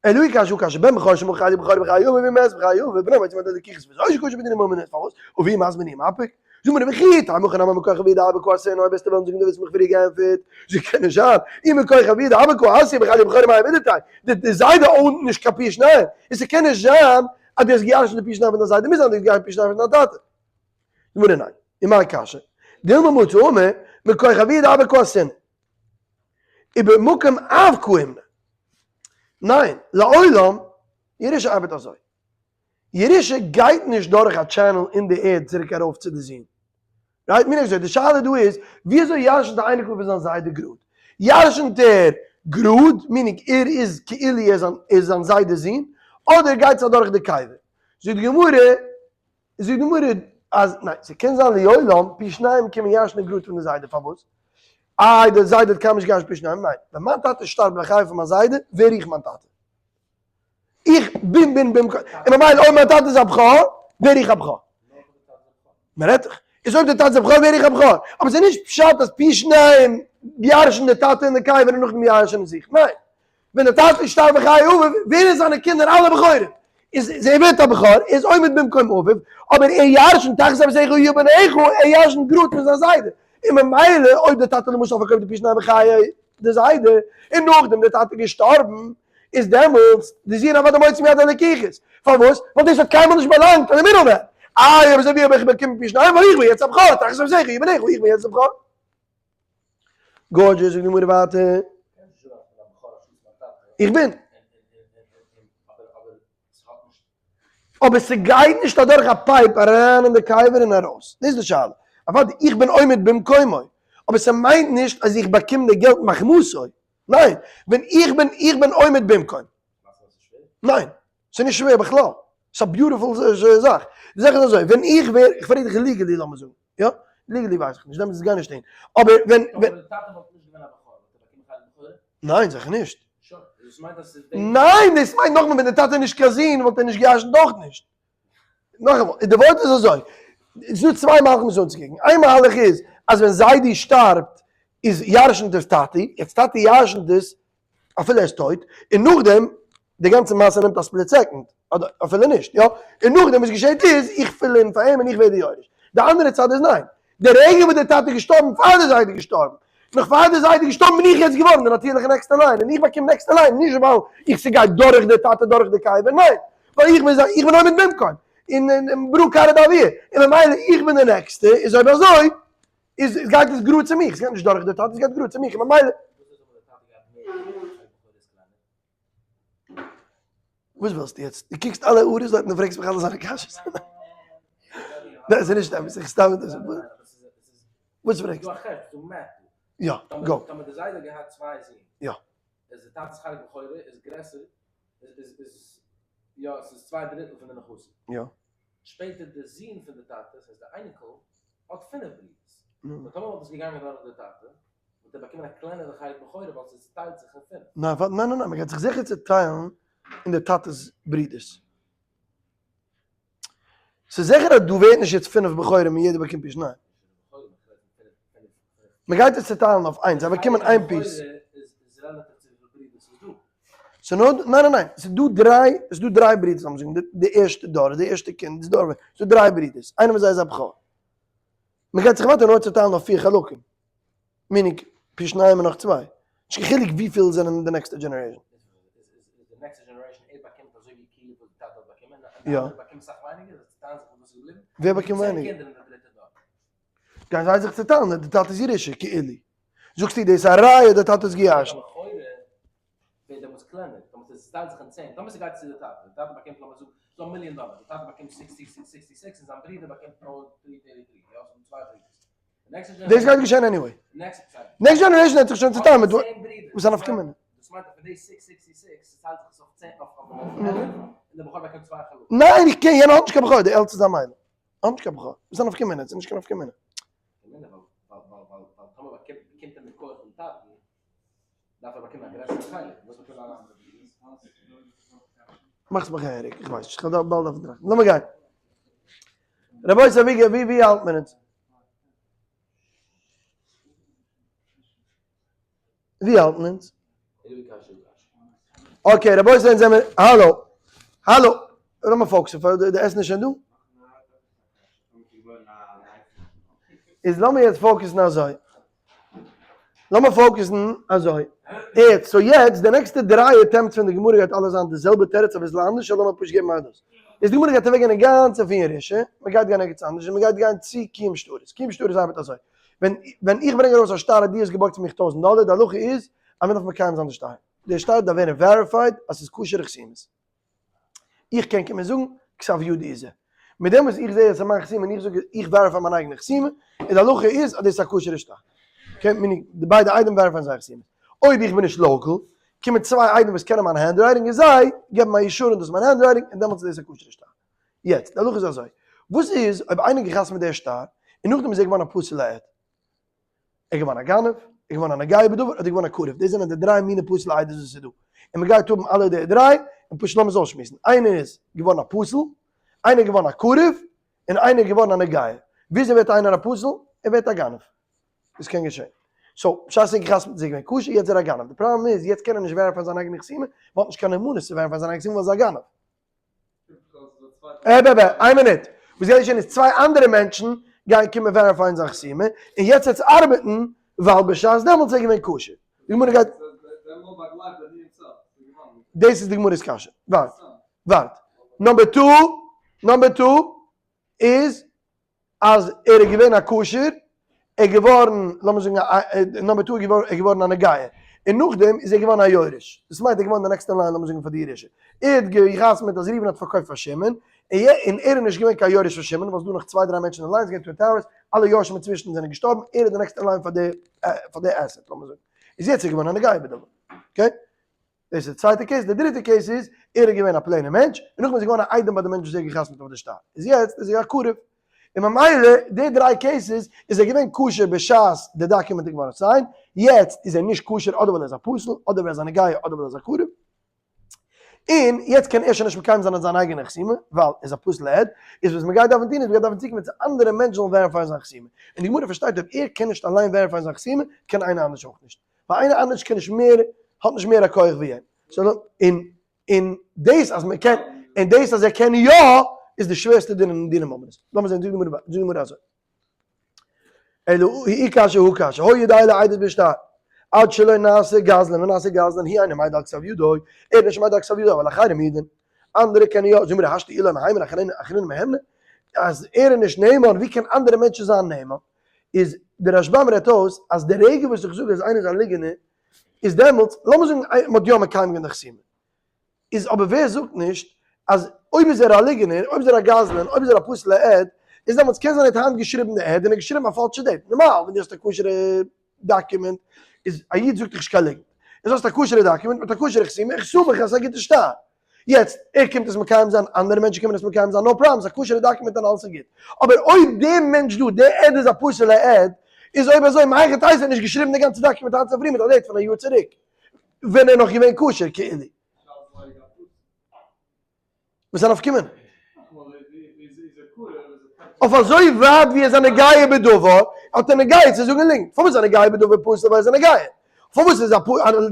אלא אי קשיא הא קשיא, בן בכור שמכר חלק בכורה בחיי אביו ומת בחיי אביו, בנו מוציא מיד הלקוחות וזו שקשה בדיני ממונות, פארוואס? אבי מזמין ומפיק. זאגט מיר וכי תימא הכא נמי מכח אבוה דאבא קא אתינא, אויב וועסטו וועלן זאגן דו וואלסט מיך פריער געענטפערט, זי קען נישט זיין, אי מכח אבוה דאבא קא אתיא בחלק בכורה מאי עבידתיה, די זיידע own ט נישט קיין פי שניים, און ס'קען נישט זיין אז דו האסט געירשנט די פי שניים פון דיין זיידע, מוז זיין דו האסט געירשנט פי שניים פון דיין טאטע. גמרא ניין, ומאי קשיא, דילמא מצי אמר מכח אבוה דאבא קא אתינא, ובמקום אב קאימנא. ניין, לעולם, ירושה ארבעט אזוי. ירושה גייט נישט דורך א channel אין די ערד צוריק ארויף צו די זון. right? מיר נישט אזוי. די שאלה דא איז, ווי אזוי ירשנ'ט די אייניקל פון זיין זיידע גראד? ירשנ'ט ער גראד, meaning ער איז כאילו ער איז זיין זיידע'ס זון, אדער גייט עס אדורך די קבר? זאגט די גמרא, זאגט די גמרא. אז ניין, ס'קען זיין לעולם פי שניים קען מען ירש'נען גראד פון די זיידע, פארוואס? איי דער זיידע האט קיינמאל נישט געירש'נט פי שניים? ניין, ווען מיין טאטע שטארבט בחייו פון מיין זיידע, ווער איך מיין טאטע. איך בין בין במקום, און ממילא אויב מיין טאטע איז א בכור, ווער איך א בכור. מען רעדט דאך, איז אויב די טאטע איז א בכור ווער איך א בכור. אבער ס'איז נישט פשט אז פי שניים ירש'ן די טאטע און די קבר און נאכדעם ירש'ן זיך, ניין. ווען די טאטע שטארבט בחיי אביו, ווערן זיינע קינדער אלע בכורים. איז ער ווערט א בכור, ער איז עומד במקום אביו, אבער ער ירש'נט תחת אבותיך יהיו בניך, ער ירש'נט גראד פון זיין זיידע. און ממילא אויב די טאטע למשל פארקויפט די פי שניים בחיי די זיידע, און נאכדעם די טאטע געשטארבן, איז דעמאלטס די זון אוודאי מוציא מיד הלקוחות. פארוואס? ווייל דאס האט קיינמאל נישט באלאנגט פאר די middleman. איי אבער אזוי ווי האב איך באקומען פי שניים ווייל איך בין יעצט א בכור, תחת אבותיך יהיו בניך, איך בין יעצט א בכור. gorgeous זאגט די גמרא ווייטער. איך בין. אבער ס'גייט נישט אדורך א pipe אריין אין די קבר און ארויס. דאס איז די שאלה. אוודאי איך בין עומד במקומו. אבער ס'מיינט נישט אז איך באקום די געלט מחמתו. ניין. ווען איך בין איך בין עומד במקום. ניין. ס'איז נישט שווער בכלל. ס'איז א beautiful זאך. די זאך איז אזוי, ווען איך ווער, איך פרעג דיך legally לאמיר זאגן, יא? legally ווייס איך נישט, דעמאלטס איז גארנישט אין. אבער ווען, ווען. ניין זיכער נישט. ניין דאס מיינט נאכאמאל ווען די טאטע איז נישט קיין זון וואלט ער נישט געירשנט אויך נישט. נאכאמאל, די ווארט איז אזוי, עס איז דא צוויי מהלכים עס אנצוקוקן, איין מהלך איז אז ווען זיידי שטארבט איז ירשנט עס טאטי, יעצט טאטי ירשנט עס אפילו ער איז טויט, און נאכדעם די גאנצע מעשה נעמט א split second, אדער אפילו נישט, יא, און נאכדעם וואס געשעט איז, איך fill אין פאר אים און איך ווער די יורש. די אנדערע צד איז ניין, די רגע וואס די טאטע איז געשטארבן פאר די זיידע איז געשטארבן, נאך פאר די זיידע איז געשטארבן בין איך יעצט געווארן די נאטירליכע next in line, און איך באקום next in line נישט ווייל איך ס'גייט דורך די טאטע דורך די קבר, ניין, ווייל איך בין איך בין עומד במקום, און און ברא כרעא דאבוה, און ממילא איך בין די נעקסטע, איז אויב אזוי איז גייט עס גראד צו מיך, ס'גייט נישט דורך די טאטע, ס'גייט גראד צו מיך, און ממילא. וואס ווילסטו יעצט? דו קוקסט אלע הערות דארט און דו פרעגסט מיך אלע זיינע קשיות. ניין, ס'איז נישט אמת, איך סתם וואס פרעגסטו? יא, go. יא. יא. שפעטער די זון פון די טאטע, ס'הייסט די אייניקל, האט פינף ברידערס. so טאמער וואלט עס געגאנגען דורך די טאטע, וואלט ער באקומען א קלענערע חלק בכורה ווייל ס'צוטיילט זיך אין פינף. ניין, ניין ניין ניין, מ'גייט זיך זיכער צוטיילן אין די טאטע'ס ברידערס. ס'איז זיכער אז דא ווערט נישט יעצט פינף בכורים און יעדער באקומט פיש, ניין. מ'גייט עס צוטיילן אויף איינס, זיי באקומען איין piece. ס'איז נאר, ניין ניין ניין, ס'איז דא דריי, ס'איז דא דריי ברידערס לאמיר זאגן, די ערשטע דור, די ערשטע קינד, די דור, ס'איז דא דריי ברידערס, איינער פון זיי איז א בכור. מ'גייט זיך ווייטער נאר צוטיילן אויף פיר חלקים, meaning פי שניים און נאך צוויי, נישט קיין חילוק וויפיל זענען אין די נעקסטע generation. יא. ווער באקומט ווייניגער? גייען זיי זיך צוטיילן, די טאטע איז ירושה, כאילו. זאגסטו דאס איז א ראיה די טאטע איז געירשנט. ווערט דעמאלטס קלענער, טאמער ס'טיילט זיך אין צען, טאמער ס'גייט צו די טאטע, די טאטע באקומט לאמיר זאגן ס'דא א מיליאן דאלער, די טאטע באקומט sixty sixty six און זיין ברודער באקומט נאר three thirty three, יא ס'דא צוויי ברודערס. די next דאס גייט געשען anyway. next generation וועט זיך שוין צוטיילן מיט וואס איז א נפקא מינה. דאס מיינט אז פון די six sixty six צוטיילט זיך עס אויף צען אויף עלף און די בכור באקומט צוויי חלקים. ניין איך קען יענער האט נישט קיין בכור, די עלטסטע איז א מיידל. האט נישט קיין בכור. וואס איז א נפקא מינה? ס'איז נישט קיין נפקא מינה. ווייל טאמער באקומט ער מכח דעם טאטן דארף ער באקומען א גרעסערע חלק, וואס באקומען אלע אנדערע ברידערס? מאכסט מיך העריג, איך ווייס נישט, איך וועל באלד דארפן טראכטן. לאמיר גיין. רבותי, ווי ווי ווי האלט מען אונז? ווי האלט מען אונז? okay, רבותי, אונז זעמיר, האלא, האלא, לאמיר focus ן, פאר די עסן איז שוין דא? איז לאמיר יעצט focus ן אזוי. לאמיר focus ן אזוי. יעצט, so יעצט, די נעקסטע דריי attempts פון די גמרא גייט אלע זיין די זעלבע תירוץ אביסל אנדערש, לאמיר פשוט געבן א דאס. איז די גמרא גייט אוועקגיין אינגאנצן פון ירושה, מען גייט גיין ערגעץ אנדערש, און מען גייט גיין צו קיום שטרות. קיום שטרות ארבעט אזוי, ווען ווען איך ברענג ארויס א שטר אז דו האסט געבארגט פון מיך טויזנט דאלער, די הלכה איז אז מען דארף מקיים זיין די שטר. די שטר דארף ווערן verified אז ס'איז כשר'ע חתימות. איך קען קומען זאגן כתב ידי איז ער. מיט דעם וואס איך זע אז עס איז מיין חתימה און איך זאג איך verify מיין אייגענע חתימה, און די הלכה איז אז דאס איז א כשר'ע שטר. קען מען די ביידע עדים verify ען זייער חתימות. אויב איך בין נישט local, קומען צוויי עדים וואס קענען מיין handwriting און זיי געבן א אישור און דאס איז מיין handwriting און דעמאלטס איז דאס א כשר'ע שטר. יעצט, די הלכה איז אזוי. וואס איז אויב איינער האט געחתמ'עט דער שטר און נאכדעם איז ער געווארן א פסול עד? ער איז געווארן א גנב, ער איז געווארן א נוגע בדבר, אדער געווארן א קרוב. דאס זענען די דריי מיני פסול עדות וואס איז דא. און מען גייט האבן אלע די דריי, און פשוט לאמיר עס אויסשמועסן. איינער איז געווארן א פסול, איינער איז געווארן א קרוב, און איינער איז געווארן א נוגע. וויאזוי ווערט איינער א פסול? ער ווערט א גנב. דאס קען געשען. so, בשעת ער האט געחתמ'ט איז ער געווען כשר, יעצט איז ער א גנב. די פראבלעם איז, יעצט קען ער נישט וועריפייען זיין אייגענע חתימה, ווייל האט נישט קיין נאמנות צו וועריפייען זיין אייגענע חתימה ווייל ער איז א גנב. ע ב ב, איין מינוט, וואס גייט געשען איז צוויי אנדערע מענטשן גייען קומען וועריפייען זיין חתימה, און יעצט וועט עס ארבעטן ווייל בשעת דעמאלטס איז ער געווען כשר. די גמרא גייט. דאס איז די גמרא'ס קשיא. ווארט, ווארט. number two, number two איז אז ער איז געווען א כשר, ער איז געווארן, לאמיר זאגן א, number two איז געווארן, ער איז געווארן א נוגע, און נאכדעם איז ער געווארן א יורש, דאס מיינט ער איז געווארן די next אין line לאמיר זאגן פאר די ירושה, ער האט געחתמ'עט אז ראובן האט פארקויפט פאר שמעון, און ער איז נישט געווען קיין יורש פון שמעון, ווייל ס'איז דא נאך צוויי דריי מענטשן אין line, ס'איז געווען twin towers, אלע יורשים אינצווישן זענען געשטארבן, ער איז די next אין line פאר די, פאר די asset לאמיר זאגן, איז יעצט איז ער געווארן א נוגע בדבר, okay? דאס איז די צווייטע case, די דריטע case איז, ער איז געווען א plain ער מענטש, און נאכדעם איז ער געווארן א איידעם ביי די מענטש וואס ער האט געחתמ'ט אויף די שטר, איז יעצט איז ער א קרוב, און ממילא די דריי cases איז ער געווען כשר בשעת די document איז געווארן signed, יעצט איז ער נישט כשר אדער ווייל ער איז א פסול, אדער ווייל ער איז א נוגע, אדער ווייל ער איז א קרוב, און יעצט קען ער שוין נישט מקיים זיין זיין אייגענע חתימה, ווייל ער איז א פסול עד, איז וואס מען גייט דארפן טון איז מען גייט דארפן צוקומען צו אנדערע מענטשן זאלן וועריפייען זיין חתימה, און די גמרא פארשטייט אויב ער קען נישט אליין וועריפייען זיין חתימה, קען איינער אנדערש אויך נישט. ווייל איינער אנדערש קען נישט מער, האט נישט מער א כח ווי אים. so און און דאס אז מען קען, און דאס אז ער קען יא, איז די שווערסטע דין אין דיני ממונות. לאמיר זען, זאגט די גמרא, זאגט די גמרא אזוי. אלא אי קשיא הא קשיא, היה יודע לעדות בשטר, עד שלא נעשה גזלן ונעשה גזלן הוא אינו מעיד על כתב ידו, ער איז נישט מעיד על כתב ידו, אבל אחרים מעידין. אנדערע קענען יא, זאגט די גמרא השתא אי לא מהימנא אחרים מהימנא, אז ער איז נישט נאמן, ווי קען אנדערע מענטשן זיין נאמן? איז דער רשב"ם רעדט אויס אז די רגע וואס איך זאג אז איינער איז א ליגענער איז דעמאלטס, לאמיר זאגן מען האט יא מקיים געווען די חתימה, איז אבער ווער זאגט נישט אז אויב איז ער א ליגענער, אויב איז ער א גזלן, אויב איז ער א פסול'ע עד, איז דעמאלטס קען זיין ער האט היינט געשריבן די עד און ער האט געשריבן א פאלשע date, נארמאל ווען דו האסט א כשר'ע document איז א איד זאגט דיך נישט קיין ליגנט, איז האסט א כשר'ע document מיט א כשר'ע חתימה, איך סמך אז ס'איז א גוטע שטר. יעצט, ער קומט עס מקיים זיין, אנדערע מענטשן קומען עס מקיים זיין, no problem, ס'איז א כשר'ע document און אלעס איז גוט. אבער אויב דער מענטש דא, דער עד איז א פסול'ע עד, איז אויב אזוי, מהיכי תיתי האט נישט געשריבן די גאנצע document היינט צופרי מיט א date פון א יאר צוריק, ווען ער איז נאך געווען כשר, כאילו. וואס איז א נפקא מינה? אויף אזוי ווייט ווי ער איז א נוגע בדבר, האט ער נגיעה צו זאגן ליגנט. פארוואס איז א נוגע בדבר פסול? ווייל ער איז א נוגע. פארוואס איז א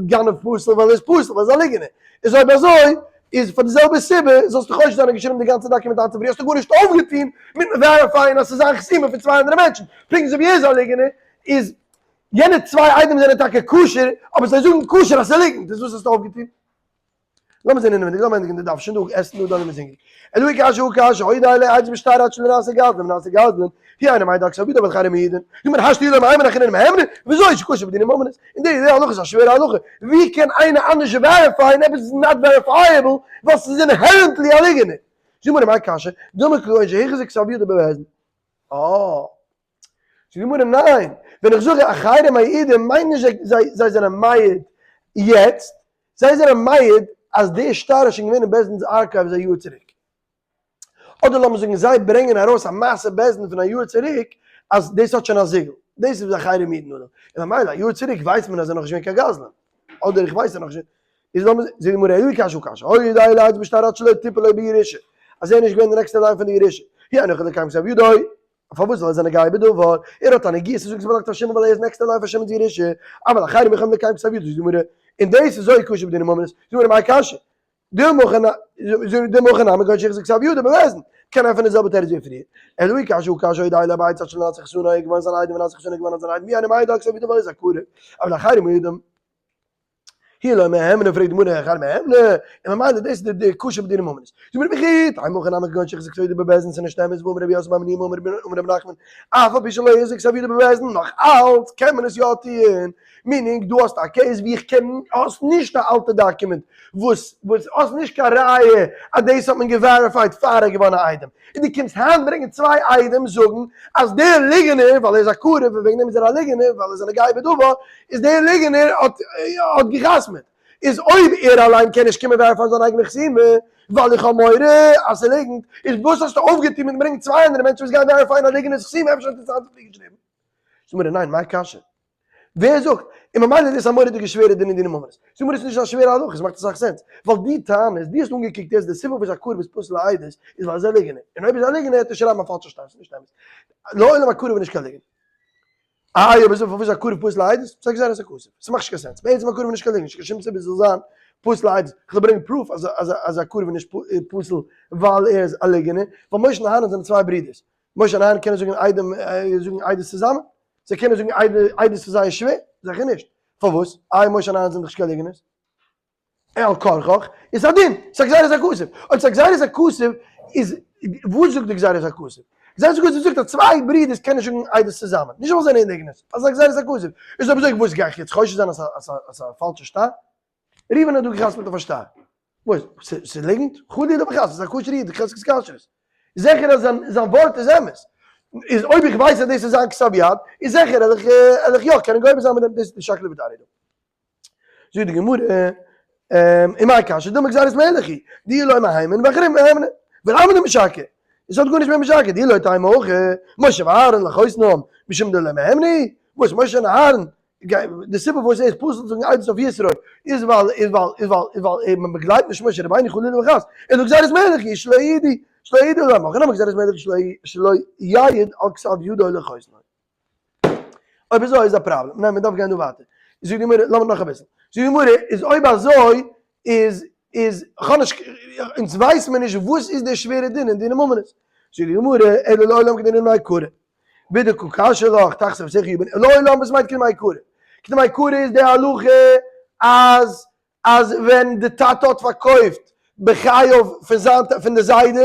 גנב פסול? ווייל ער איז פסול, ווייל ער איז א ליגענער. איז אויב אזוי, איז פאר די זעלבע סיבה זאלסטו חושד זיין אז געשריבן די גאנצע document היינט צופרי האסטו גארנישט אויפגעטון מיטן וועריפייען אז ס'איז זיין חתימה פון צוויי אנדערע מענטשן. פונקט אזוי ווי ער איז א ליגענער, איז יענע צוויי עדים זענען טאקע כשר, אבער זיי זאגן כשר אז ס'איז ליגנט. איז וואס האסטו אויפגעטון? לאמיר זען אינעווייניג, לאמיר ענדיגן די דף, שוין דא עסן דא דאן מיר זינגען. אלוהי קשיא הוא קשיא, אוי די אלע עצים שטר עד שלא נעשה גזלן ונעשה גזלן, הוא אינו מעיד על כתב ידו אבל אחרים מעידין. זאג מיר השתא אי לא מהימנא אחרים מהימנא, וויאזוי איז קשה בדיני ממונות? און די די הלכה איז א שווערע הלכה, ווי קען איינער אנדערש וועריפייען עפעס איז not verifiable ווייל ס'איז inherently א ליגענער? זאג מיר מאי קשיא, דילמא כגון שהחזיק כתב ידו בבית דין. אה. זאגט די גמרא ניין, ווען איך זאג אחרים מעידים מיינט נישט זיי זיי זענען מעיד יעצט, זיי זענען מעיד אז די שטר איז שוין געווען אין בית דין'ס archives א יאר צוריק. אדער לאמיר זאגן זיי ברענגען ארויס א מעשה בית דין פון א יאר צוריק אז דאס האט שוין א זיגל, דאס איז אחרים מעידין עליו, און ממילא א יאר צוריק ווייסט מען אז ער איז נאכנישט געווען קיין גזלן, אדער איך ווייס ער נאכנישט, איז לאמיר זאגט די גמרא אלא קשיא קשיא, היה יודע לעדות בשטר עד שלא תיפול לו בירושה, אז ער איז נישט געווען די next אין line פון די ירושה, הוא אינו יכול לקיים כתב ידו. פארוואס ווייל ער איז א נוגע בדבר, ער האט א נגיעה צו זאגן ס'באלאנגט פאר שמעון ווייל ער איז next אין line פאר שמעון'ס ירושה, אבל אחרים יכולים לקיים כתב ידו זאגט די גמרא, און דאס איז אויך קשה בדיני ממונות, זאגט די גמרא מאי קשיא? דילמא הכי נמי כגון שהחזיק כתב ידו בבית דין, קען ענטפערן די זעלבע תירוץ ווי פריער, אלא אי קשיא הא קשיא היה יודע לעדות עד שלא נעשה חתנו איז געווארן זיין איידעם ונעשה חתנו געווארן זיין איידעם הוא אינו מעיד על כתב ידו ווייל ער איז א קרוב, אבל אחרים מעידים. הוא לא מהימנא פרעגט די גמרא אחרים מהימנא, און ממילא דאס איז די קושיא בדיני ממונות. זאגט מיר וכי תימא הכי נמי כגון שהחזיק כתב ידו בבית דין ס'נישט אמת והאמר רבי יוסף בר מניומי אמר רבי נחמן אף על פי שלא החזיק כתב ידו בבית דין נאך אלץ קען מען עס יא טוען, meaning דו האסט א case ווי איך קען האסט נישט א אלטע document וואס וואס האסט נישט קיין ראיה אז דאס האט מען געוועריפייט פאר ער איז געווארן א איידעם, און דו קומסט היינט ברענגען צוויי עדים זאגן אז דער ליגענער ווייל ער איז א קרוב און וועגן דעם איז ער א ליגענער ווייל ער איז א נוגע בדבר איז דער ליגענער האט האט געחתמעט. איז אויב ער אליין קען נישט קומען verify ען זיין אייגענע חתימה, ווייל איך האב מורא אז ס'איז ליגנט, איז וואס האסטו אויפגעטון מיטן ברענגען צוויי אנדערע מענטשן וואס גייען verify ען א ליגנער'ס חתימה, אפשר האט ער צייטליך געשריבן. זאג מיר ניין, מאי קשיא? ווער זאגט? און ממילא איז דאס א מורא'דיגע שווערע דין אין דיני ממונות. זאג מיר עס איז נישט א שווערע הלכה, עס מאכט אסאך sense. ווייל די טענה איז, דו האסט אנגעקוקט יעצט די סיבה וואס א קרוב איז פסול לעדות איז ווייל ער איז א ליגענער. און אויב איז א ליגענער העט ער שרייבן א פאלשע שטר, ס'איז נישט אמת. לעולם א קרוב איז נישט קיין ליגענער. איי אויב אזוי פארוואס איז א קרוב פסול לעדות? ס'איז א גזירת הכתוב. ס'מאכט נישט קיין sense. בעצם א קרוב איז נישט קיין ליגענער, נישט קיין שום סיבה עס זאל זיין פסול לעדות. כ'זאל ברענגען proof אז אז א קרוב איז נישט פסול ווייל ער איז א ליגענער? ווייל משה און אהרן זענען צוויי ברידערס. משה און אהרן קענען זאגן עדים זאגן עדות צוזאמען? זיי קענען זאגן עדות פון זייער שווער? זיכער נישט. פארוואס? איי משה און אהרן זענען דאך נישט קיין ליגענערס. על כרחך איז א דין, ס'איז א גזירת הכתוב. אויב ס'איז א גזירת הכתוב איז וואס זאגט די גזירת הכתוב? גזירת הכתוב זאגט אז צוויי ברידערס קענען נישט זאגן עדות צוזאמען, נישט ווייל זיי זענען ליגנערס, אז ס'איז א גזירת הכתוב. איז אויב אזוי וואס גיי איך יעצט חושש זיין אז ס'איז א פאלשע שטר? ראובן האט דא געחתמ'ט אויף א שטר. וואס? ס'איז ליגנט? חלילה וחס, ס'איז א כשר'ע איד, חזקת כשרות. זיכער אז זיין ווארט איז אמת. איז אויב איך ווייס אז דאס איז זיין כתב יד, איז זיכער אז איך וועל איך יא קענען גובר זיין מיט דעם, דאס איז די שקלא וטריא דא. זאגט די גמרא, ומאי קשיא דילמא גזירת מלך היא, דאי לא מהימן ואחרים מהימני, ולמה דמשקר? עס האט גארנישט מיט משקר, דאי לא תימא הכי, משה ואהרן לחותנם, משום דלא מהימני? וואס משה און אהרן די סיבה פארוואס ער איז פסול צו זאגן עדות אויף יתרו איז ווייל איז ווייל איז ווייל איז ווייל מען באגלייבט נישט משה רבינו חלילה וחס, אלא גזירת מלך היא שלא יעידו שלא יעידו עליהם, הכא נמי גזירת מלך היא שלא יעיד על כתב ידו לחותנו. אויב אזוי איז א פראבלעם, ניין מען דארף גיין דא ווייטער, זאגט די גמרא, לאמיר נאך אביסל, זאגט די גמרא, איז אויב אזוי איז איז כ'האב נישט, אונז ווייסן מיר נישט וואס איז די שווערע דין אין דיני ממונות, זאגט די גמרא, אלא לעולם כדין מעיקרא, ודקא קשיא לך תחת אבותיך יהיו בניך, לעולם וואס מיינט כדמעיקרא? כדמעיקרא איז די הלכה אז אז ווען די טאטע האט פארקויפט בחייו פון זיין פון די זיידע,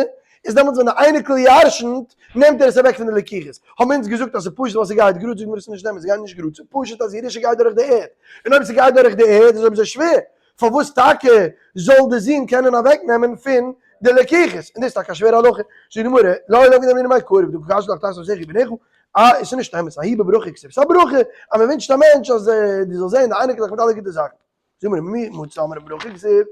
איז דעמאלטס ווען די אייניקל ירשנ'ט נעמט ער עס אוועק פון די לקיחות. האבן אונז געזאגט אז ס'איז פשוט ווייל ס'גייט גראד, זאגט מיר עס איז נישט אמת, ס'גייט נישט גראד, ס'איז פשוט אז ירושה גייט דורך די ערד, און אויב ס'גייט דורך די ערד איז אויב אזוי שווער, פארוואס טאקע זאל די זון קענען אוועק נעמען פון די לקיחות? און דאס איז טאקע א שווערע הלכה. זאגט די גמרא, לעולם כדאמרינן מעיקרא, ודקא קשיא לך תחת אבותיך יהיו בניך, אה, עס איז נישט אמת, ההיא בברכה כתיב, ס'איז א ברכה אז מ'ווינטשט א מענטש אז דו זאלסט זען די אייניקלעך מיט אלע גוטע זאכן. זאג מיר, מי מצא אמר ברכה כתיב?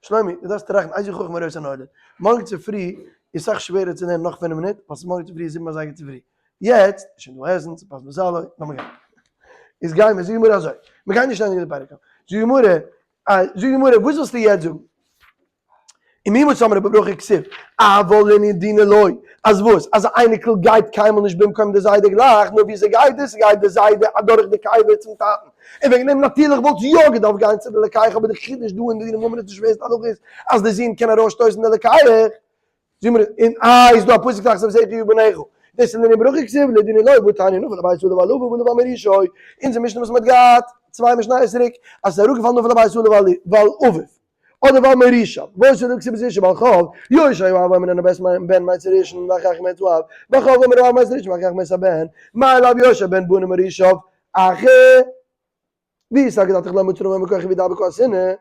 שלומי, דו דארפסט טראכטן, איזהו חכם הרואה את הנולד. מארגן צופרי איז סאך שווערער צו לערנען נאך פינף מינוט, ווייל ס'איז מארגן צופרי זיבן אזייגער צופרי. יעצט איז שוין דא עסן, ס'פאסט מזלו, לאמיר גיין. איז גיימיר, זאגט די גמרא אזוי, מ'גייט נישט ענדיגן די פרק היינט. זאגט די גמרא, זאגט די גמרא, וואס ווילסטו יעצט זאגן? ומי מצא אמרה בברכה כתיב, אבל לענין דינא לא, אז וואס? אז א אייניקל גייט קיינמאל נישט במקום די זיידע גלייך, נאר ווי אזוי גייט עס? גייט די זיידע אדורך די קבר צום טאטן, און וועגן דעם נאטירליך וואלט יא געדארפט גיין צו די לוקח, אבער די חידוש דא אין די דיני ממונות נישט ווער עס הלכה איז אז די זון קען ארויסשטויסן די לוקח, זאג מיר, און איי איז דא א פסוק תחת אבותיך יהיו בניך, דאס איז לענין ברכה כתיב, לדינא לא, והתניא נפל הבית עליו ועל אביו ועליו על מרישו, אונזער משנה וואס מען האט געהאט צוויי משניות צוריק, אז עס איז אראפגעפאלן נפל הבית עליו ועל אביו. אדער ועל מורישיו, והיתה לכתובת אשה בעל חוב, יורשי האב אומר אינו בית בן מת ראשון ואחר כך מת האב, והחוב אומר האב מת ראשון ואחר כך מת הבן, מאי לאו יורשי בן בנו מורישיו, אחי, ווי ס'האט געדאכט איך למה תרום מכח ווי דאבק השנאה,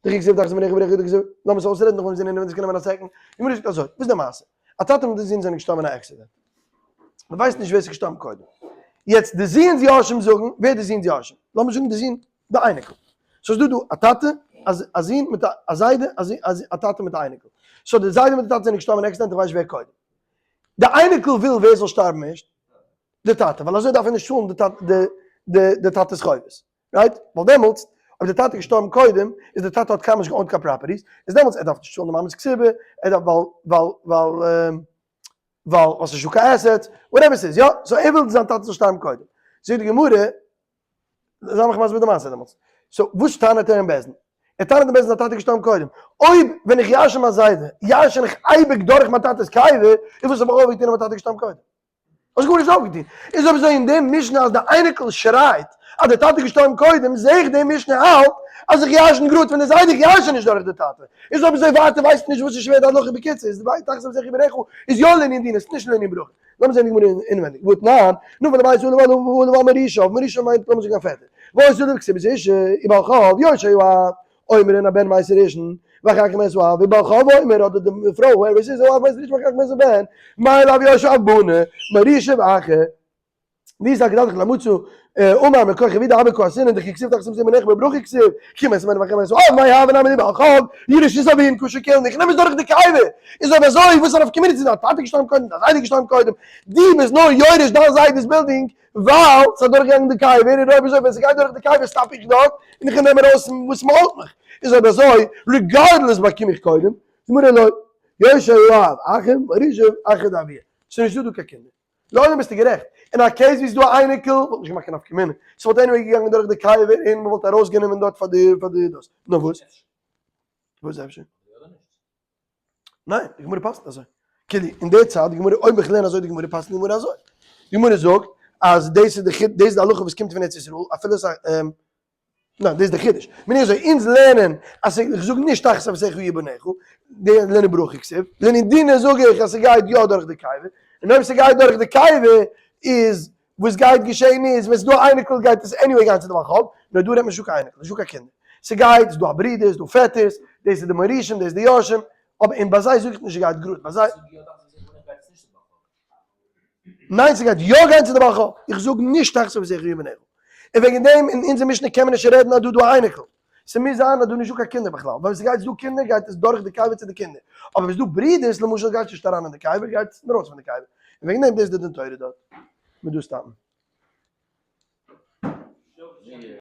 דכי כתיב תחת מנחה ברכת דכי כתיב, לאמיר עס אויסרעדן נאך ווען מיר זענען אינעווייניג קען נעמען א second, די גמרא זאגט אזוי, וואס איז די מעשה? א טאטע מיט די זון זענען געשטארבן אין א accident, מען ווייסט נישט ווער ס'איז געשטארבן קודם, יעצט די זון'ס יורשים זאגן, ווער די זון'ס יורשים? לאמיר זאגן די זון די אייניקל. סאו ס'איז דא דא א טאטע, א זון מיט א זיידע, א טאטע מיט א אייניקל. so די זיידע מיט די טאטע זענען געשטארבן אין accident, איך ווייס נישט ווער קודם. די אייניקל וויל ווער זאל שטארבן ערשט? די טאטע, ווייל אזוי דארף ער נישט צאלן די טאטע'ס חובות. right? ווייל דעמאלטס, אויב די טאטע איז געשטארבן קודם, איז די טאטע האט קיינמאל נישט גע own ט קיין properties, איז דעמאלטס ער דארף נישט צאלן די מאמע'ס כתובה, ער דארף ווייל ווייל ווייל ווייל ווייל ס'איז נישטא קיין assets, whatever ס'איז, יא? so ער וויל זיין טאטע זאל שטארבן קודם. זאגט די גמרא, זיי מיך מסביר די מעשה דעמאלטס. so וואס טענה'ט ער אין בית דין? ער טענה'ט אין בית דין זיין טאטע איז געשטארבן קודם. אויב ווען איך ירש'ן מיין זיידע, ירש'ן איך אייביג דורך מיין טאטע'ס קבר, איז וואס האב איך אויפגעטון אז מיין טאטע איז געשטארבן קודם? האסט גארנישט אויפגעטון. איז אויב אזוי אין די משנה אז די אייניקל שרייט אז די טאטע איז געשטארבן קודם, זעה איך די משנה האלט אז איך ירש'ן גראד פון די זיידע, איך ירש'ן נישט דורך די טאטע. איז אויב אזוי ווייטער ווייסט נישט וואס איז שווער די הלכה בקיצור, איז די תחת אבותיך יהיו בניך איז יא לענין דינא, ס'איז נישט לענין ברכה. לאמיר זען די גמרא אינווענדיג, והתנן, נפל הבית עליו ועל מורישיו, מורישיו מיינט לאמיר זאגן א פעטער, והיתה לו כתובת אשה, ובעל חוב, יורשי האב, אומרין הבן מת ראשון, ואחר כך מת האב, ובעל חוב אומר, אדער די פרוי, whoever עס איז, האב מת ראשון ואחר כך מת הבן, מאי לאו יורשי האב בנה, מורישיו אחר. ווי זאגט דאך למצו אומר מכח ווי דאבא כועסין און דכי כסיב תחסים זיי מנך בברוך כסיב כי מס מן וכם עשו אב מיי האבן אמרי באחוב ירש איז אבין קושע קעל איך נעם עס דורך די קייווע איז אויב אזוי וואס אויף קומען צו דער טאטע געשטארבן קודם דער זיידע געשטארבן קודם די ביסט נאר יורש דיין זיידעס בילדינג ווייל ס'האט דורכגעגאנגען די קבר, און אויב אזוי ווען ס'גייט דורך די קבר stop איך דארט און איך נעם ארויס וואס מ'האלט מיך, איז אויב אזוי regardless באקום איך קודם, גמרא לא, יורשי האב אחים מורישיו אחי דאבוה, ס'איז נישטא דא קיין קינדער. לעולם ביסטו גערעכט, אין א case ווי ס'איז דא א אייניקל וואלט נישט געמאכט קיין נפקא מינה, ס'וואלט anyway געגאנגען דורך די קבר און מ'וואלט ארויסגענומען דארט פאר די פאר די דאס, נאר וואס? וואס אפשר? ניין, די גמרא פסק'נט אזוי. כאילו, אין די צייט, די גמרא, אויב איך לערן אזוי די גמרא, פסק'נט די גמרא אזוי. די גמרא זאגט אז דאס איז די חיד, דאס איז די הלכה וואס קומט פון ארץ ישראל, אפילו ס'איז א, ניין, דאס איז די חידוש. מיר אזוי, אונז לערנען אז ס'איז, איך זאג נישט תחת אבותיך יהיו בניך, די לערנען ברכה כתיב, לענין דינא זאג איך אז ס'גייט יא דורך די קבר, און אויב ס'גייט דורך די קבר איז, וואס גייט געשען איז, ווען ס'איז דא א אייניקל גייט עס anyway גיין צו די בעל חוב, נאר דא רעדט מען נישטא קיין אייניקל, נישטא קיין קינדער. ס'גייט, ס'איז דא א ברודער, ס'איז דא פעטערס, דאס איז די מורישים, דאס איז די יורשים, אבער און ביי זיי זאג איך נישט ס'גייט גראד, ביי זיי. ניין ס'גייט יא גיין צו די בעל חוב, איך זאג נישט תחת אבותיך יהיו בניך. און וועגן דעם אין אונזער משנה קען מען נישט רעדן אז דא איז דא א אייניקל. ס'מוז זיין אז דא נישטא קיין קינדער בכלל, ווייל ווען ס'גייט ס'דא קינדער גייט עס דורך די קבר צו די קינדער, אבער ווען ס'דא ברודערס למשל גייט עס נישט אריין אין די קבר גייט עס ארויס פון די קבר, און וועגן דעם דאס איז די דין תורה דארט, מ'דא stop ן.